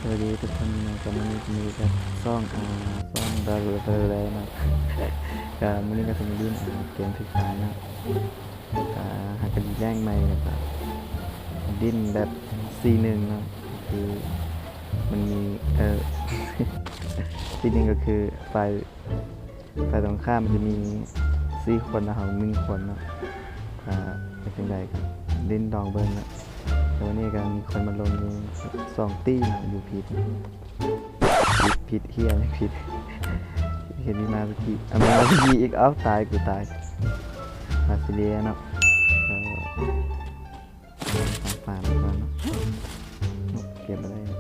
ສະບາຍດີທຸກຄົນເນາະ, ກະມື້ນີ້ກະຢູ່ກັບຊ່ອງ ອາ ຊ່ອງດາເລີເນາະ, ກະມື້ນີ້ກະຊິມາຫຼິ້ນ ອາ ເກມຟຣີຟາຍເນາະ, ກະຫາກະຫຼິ້ນແລງໃໝ່ ແລ້ວກະຫຼິ້ນແບບສີ່ໜຶ່ງເນາະ, ຄືມັນມີ ເອີ ສີ່ໜຶ່ງກະຄືຝ່າຍ ຝ່າຍຕົງຂ້າມມັນຈະມີສີ່ຄົນ ແລ້ວເຮົາໜຶ່ງຄົນເນາະ, ອາ ເປັນຈັ່ງໃດກະຫຼິ້ນລອງເບິ່ງເນາະ. ແຕ່ວັນນີ້ກະມີຄົນມາລົງຢູ່ສອງຕີເນາະ, ຢູ່ຜິດ ຜິດ ຜິດເຫຍ ຜິດ ເຫັນມີມາພິທີ ເອົາ ມາພິທີອີກ, ເອົ້າ ຕາຍ ກູຕາຍ ບາຊິເລຍເນາະ, ເອີ ຝາກໄວ້ກ່ອນເນາະ, ເກັບບໍ່ໄດ້ເນ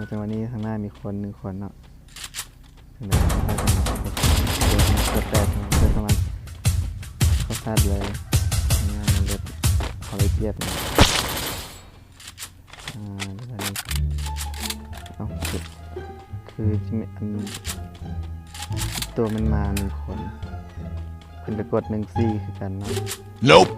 າະ. ຈັງຫວະນີ້ທາງໜ້າມີຄົນໜຶ່ງຄົນເນາະ. ເກີດແຕກ ເກີດປະມານ ເຂົ້າຊາດເລີຍ, ເຂົາໄດ້ປຽບເນາະ. ອ່າ ແລ້ວບາດນີ້ ເອົ້າ ຄື ຄືຈະມີອັນ ໂຕແມ່ນມາໜຶ່ງຄົນ, ເພິ່ນກະກົດໜຶ່ງສີ່ຄືກັນເນາະ. Nope.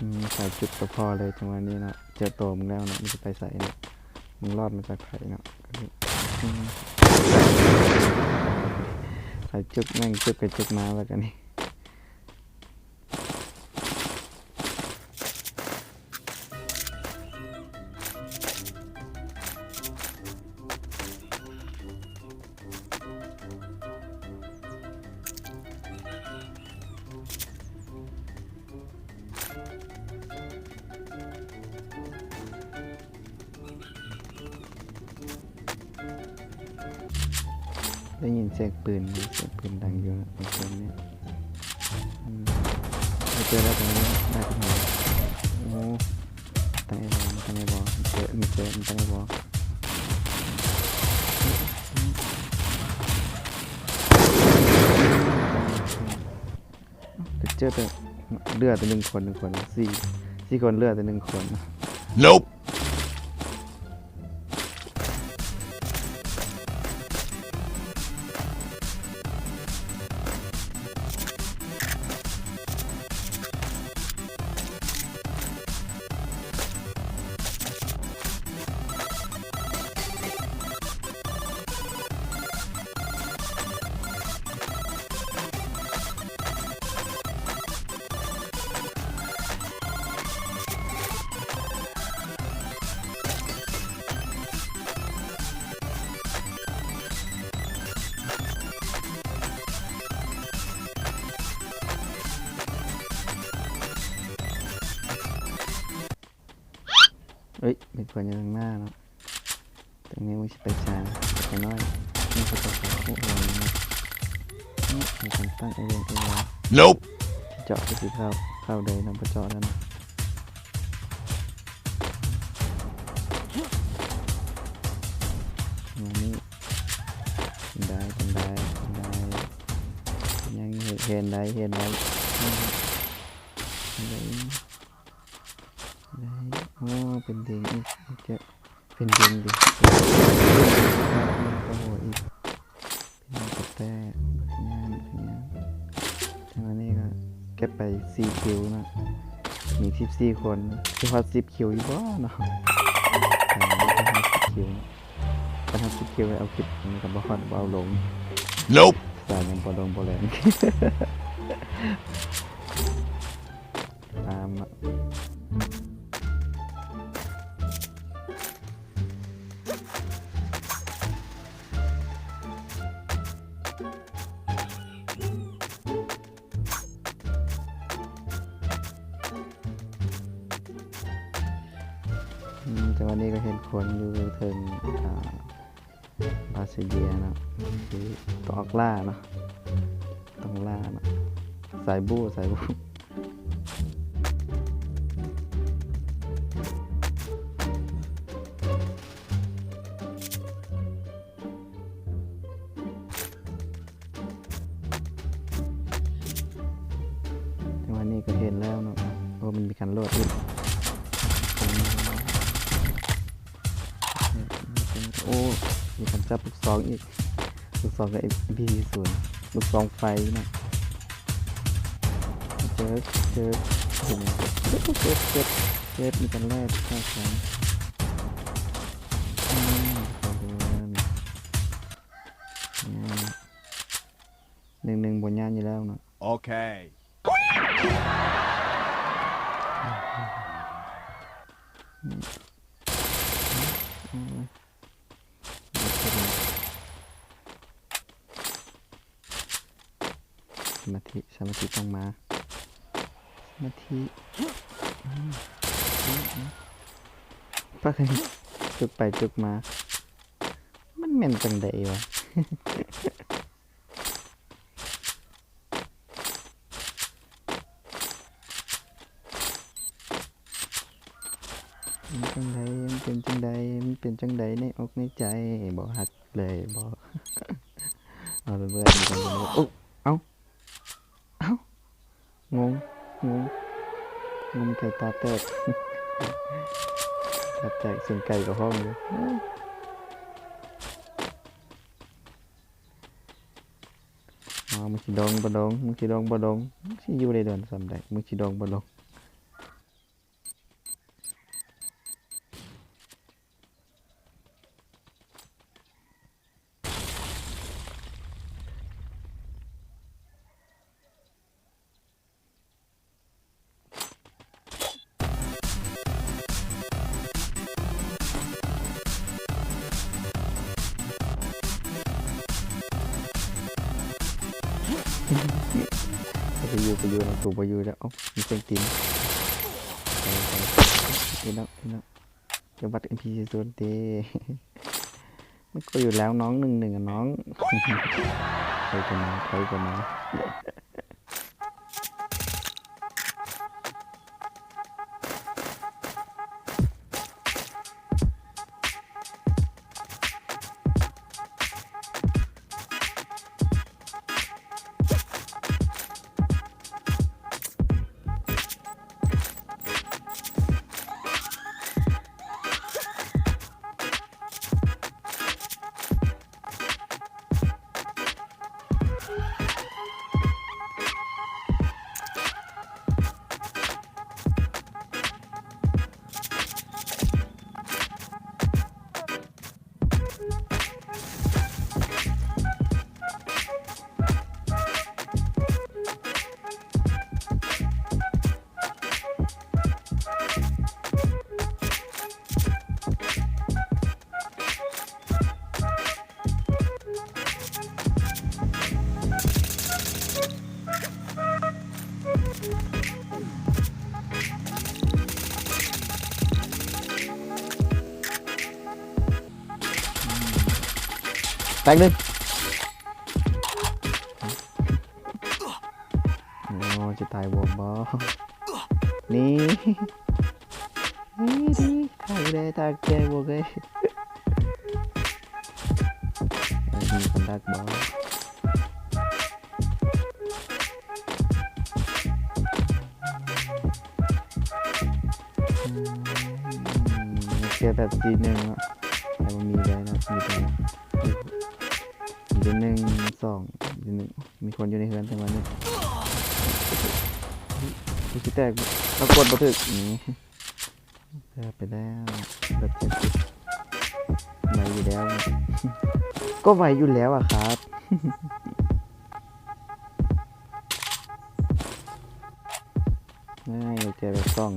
ອືມ ສາຍຈຸກກະພໍເລີຍ ຈັງຫວະນີ້ເນາະ. ເຈີໂຕມຶງແລ້ວເນາະ, ມຶງຈະໄປໃສເນາະ? ມຶງລອດມາຈາກໃຜເນາະ? ອືມ ສາຍຈຸກແມ່ງຈຸກໄປຈຸກມາແລ້ວກະນີ້. ໄດ້ຍິນສຽງປືນ, ສຽງປືນດັງຢູ່ໃນເກມນີ້. ອືມ ເຈີແລ້ວ ຕອນນີ້ໜ້າຈະເຫັນ. ໂອ້ ຕັ້ງໄອ້ບໍ ຕັ້ງໄອ້ບໍ ເຈີ ມີເຈີ ຕັ້ງໄອ້ບໍ. ເຈີແຕ່ ເຫຼືອແຕ່ໜຶ່ງຄົນ ໜຶ່ງຄົນ ສີ່ ສີ່ຄົນ ເຫຼືອແຕ່ໜຶ່ງຄົນ. Nope. ເອີຍ ມີຄົນຢູ່ທາງໜ້າເນາະ. ຕອນນີ້ມັນຊິໄປສາຍ ໄປໜ້ອຍ ນີ້ເຂົາເຈົ້າກໍຮູ້ວ່າມັນ ນີ້ມີການຕັ້ງໄອ້ວົງໄອ້ວາ. Nope. ຊິເຈາະ ຄືຊິເຂົ້າ ເຂົ້າໄດ້ນຳ ບໍ່ເຈາະແລ້ວນະ. ມານີ້ ເປັນໄດ ເປັນໄດ ເປັນໄດ ຍັງເຫັນໄດ ເຫັນໄດ ເຫັນໄດ. ໄດ້ ໂອ້ ເປັນເດ້ງອີກ ເປັນເດ້ງ ເປັນເດ້ງອີກ ເປັນເດ້ງກະໂຫດອີກ ເປັນກະແຕ ບັກຍາມ ບັກຍາມ. ຈັງຫວະນີ້ກະເກັບໄປສີ່ຄິວເນາະ ມີສິບສີ່ຄົນ ຊິຮອດສິບຄິວຢູ່ບໍ່ເນາະ? ໄປຮອດສິບຄິວ ຄັນຮອດສິບຄິວແລ້ວເອົາຄລິບ ມັນກະບໍ່ຮອດ ບໍ່ເອົາລົງ. Nope. ສາຍຍັງບໍ່ລົງບໍ່ແລ່ນ. ຕາມເນາະ. ອືມ ແຕ່ວ່ານີ້ກະເຫັນຄົນຢູ່ເທິງ ອ່າ ບາຊິເລຍເນາະ ຄືຕ້ອງອອກລ່າເນາະ ຕ້ອງລ່າເນາະ ສາຍບູ້ ສາຍບູ້. ແຕ່ວ່ານີ້ກໍເຫັນແລ້ວເນາະ ໂອ້ ມັນມີການໂຫຼດອີກ ໂອ້ ມີການຈັບລູກຊອງອີກ ລູກຊອງກັບເອັມພີສີ່ສູນ ລູກຊອງໄຟເນາະ ເຈັບ ເຈັບ ເຈັບ ເຈັບ ເຈັບ ເຈັບ ມີການແລກຂ້າຂອງ ອືມ ໜຶ່ງໜຶ່ງບໍ່ຍາກຢູ່ແລ້ວເນາະ ໂອເຄ ສະມາທິ ສະມາທິຕ້ອງມາ ສະມາທິ ອືມ ປາກໃຫ້ຈຸກໄປຈຸກມາ ມັນແມ່ນຈັ່ງໃດວະ? ມັນຈັ່ງໃດ ມັນເປັນຈັ່ງໃດ ມັນເປັນຈັ່ງໃດໃນອົກໃນໃຈ ບໍ່ຮັກເລີຍບໍ? ເອົາລະເບີດ ໂອ້ ເອົ້າ ເອົ້າ ງົງ ງົງ ງົງ ໄກ່ຕາແຕກ ຕາແຕກ ສຽງໄກ່ກໍຮ້ອງຢູ່. ອ້າວ ມຶງຊິດອງບໍ່ດອງ ມຶງຊິດອງບໍ່ດອງ ມຶງຊິຢູ່ໄດ້ດົນສ່ຳໃດ ມຶງຊິດອງບໍ່ດອງ. ໄປຢູ່ ໄປຢູ່ນຳ ກູບໍ່ຢູ່ແລ້ວ. ເອົ້າ ມີສຽງຕີນ ໄປ ໄປ ເອີເນາະ ເອີເນາະ. ຈະວັດເອັມພີສີ່ສູນຕິ ມັນກໍຢູ່ແລ້ວນ້ອງ ໜຶ່ງໜຶ່ງ ອະນ້ອງ ໃຜກໍມາ ໃຜກໍມາ. ແຕກໜຶ່ງ. ໂອ້ ຈະຕາຍບໍ່ ບໍ່ ນີ້ ນີ້ ນີ້ ຕາຍແລ້ວ ຕາຍແກ່ບໍ່ເອີຍ. ມີຄົນດັກບໍ່? ເຈອແບບທີໜຶ່ງເນາະ ແຕ່ບໍ່ມີໄດ້ເນາະ ມີແຕ່ ມີແຕ່ໜຶ່ງ ສອງ ມີແຕ່ໜຶ່ງ ມີຄົນຢູ່ໃນເຮືອນ ແຕ່ວ່ານີ້ ຄືຊິແຕກ ແລ້ວກົດບໍ່ຖືກ ນີ້ ເກືອບໄປແລ້ວ ແບບເຈັດສິບ ໄວຢູ່ແລ້ວ ກໍໄວຢູ່ແລ້ວອະຄັບ. ງ່າຍ ແຕ່ແບບສອງ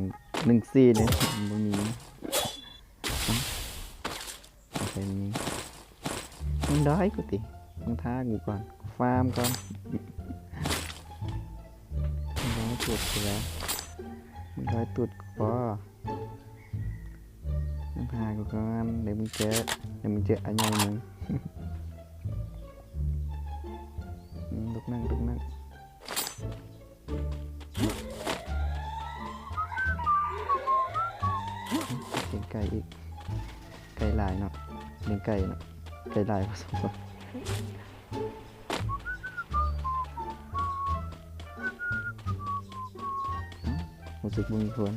ໜຶ່ງສີ່ນີ້ ມັນບໍ່ມີ ເອົາ ໃສ່ນີ້ ມັນດ້ອຍກູຕິ ມຶງຖ້າກູກ່ອນ ຟາມກ່ອນ ມັນດ້ອຍຕູດກູແລ້ວ ມັນດ້ອຍຕູດກູບໍ່? ນຳຫາກູກ່ອນ ດຽວມຶງເຈີ ດຽວມຶງເຈີອາຍໃຫຍ່ມຶງ. ຫຼາຍເນາະ ລ້ຽງໄກ່ເນາະ ໄກ່ຫຼາຍພໍສົມຄວນ. ຮູ້ສຶກບໍ່ມີຄົນ.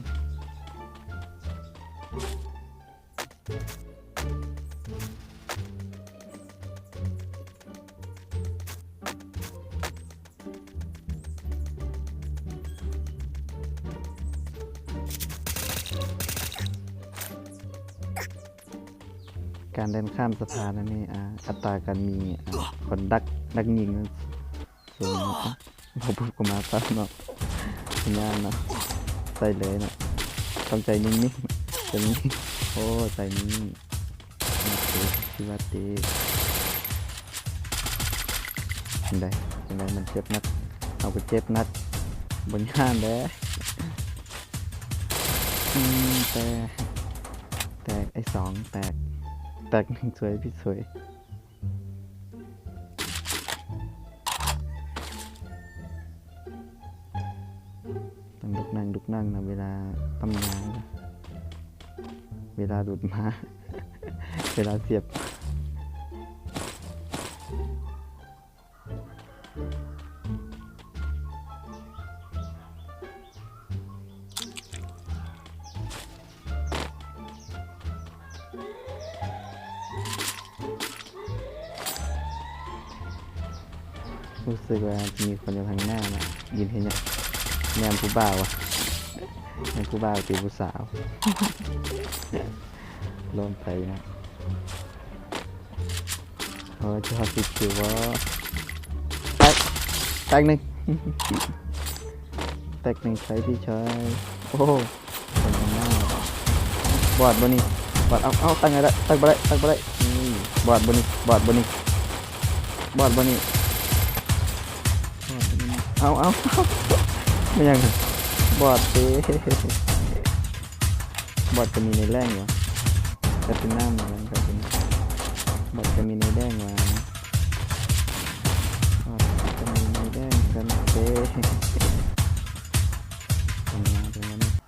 ການແລ່ນຂ້າມສະພານອັນນີ້ ອາ ອັດຕາການມີ ອາ ຄົນດັກ ດັກຍິງ ສູງເນາະ ບໍ່ປຸບກໍມາປັບເນາະ ຍາກເນາະ ໃສ່ເລີຍເນາະ ຕ້ອງໃຈນິ່ງໆ ໃຈນິ່ງໆ ໂອ້ ໃຈນິ່ງ ໂອເຄ ຊິວ່າຕິ ຈັ່ງໃດ ຈັ່ງໃດ ມັນເຈັບໜັກ ເຮົາກໍເຈັບໜັກ ບໍ່ຢ້ານແດ່ ອືມ ແຕກ ແຕກ ໄອ້ສອງ ແຕກ ແຕກໜຶ່ງ ສວຍ ພີ່ສວຍ. ຕ້ອງລຸກນັ່ງ ລຸກນັ່ງນະ ເວລາປ້ຳຢາ ເວລາດູດມ້າ ເວລາສຽບ. ຮູ້ສຶກວ່າມີຄົນຢູ່ທາງໜ້ານະ ຢືນເຮັດຫຍັງ ແນມຜູ້ບ່າວຫວາ ແນມຜູ້ບ່າວຕິ ຜູ້ສາວ ລົມໄປນະ. ໂອ້ຍ ຈະຮອດສິບຄິວບໍ່? ແຕກ ແຕກໜຶ່ງ ແຕກໜຶ່ງ ໃສ່ພີ່ຊາຍ. ໂອ້ໂຫ ຄົນທາງໜ້າ ບອດບໍ່ນີ້? ບອດ ເອົາ ເອົາ ຕັ້ງໃຫ້ໄດ້ ຕັ້ງບໍ່ໄດ້ ຕັ້ງບໍ່ໄດ້. ນີ້ ບອດບໍ່ນີ້? ບອດບໍ່ນີ້? ບອດບໍ່ນີ້? ເອົາ ເອົາ ແມ່ນຫຍັງ? ບອດເດ້. ບອດກໍມີໃນແລງຫວາ ແປດຕິນນຳ ແປດຕິນນຳ ບອດກໍມີໃນແລງຫວາ ບອດກໍມີໃນແລງກັນເດ້. ມາ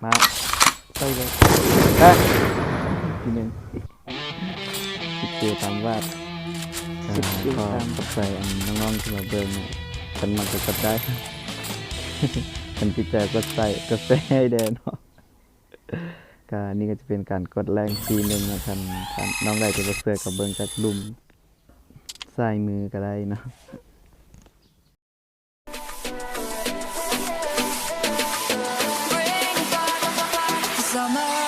ມາ ໄປເລີຍ ແຕກ ທີໜຶ່ງ ສິບຄິວຕາມວາດ. ສິບຄິວຕາມ ຂອບໃຈອັນນ້ອງໆທີ່ມາເບິ່ງ ຄັນມັກກໍກົດໄລ້ ຄັນຖືກໃຈກໍກົດໄຊ ກົດແຊໃຫ້ແດ່ເນາະ. ກະນີ້ກໍຈະເປັນການກົດແລງທີໜຶ່ງນະ ຄັນ ຄັນນ້ອງໄດ້ທີ່ບໍ່ເຊື່ອກໍເບິ່ງຈາກລຸ່ມຊ້າຍມືກໍໄດ້ເນາະ.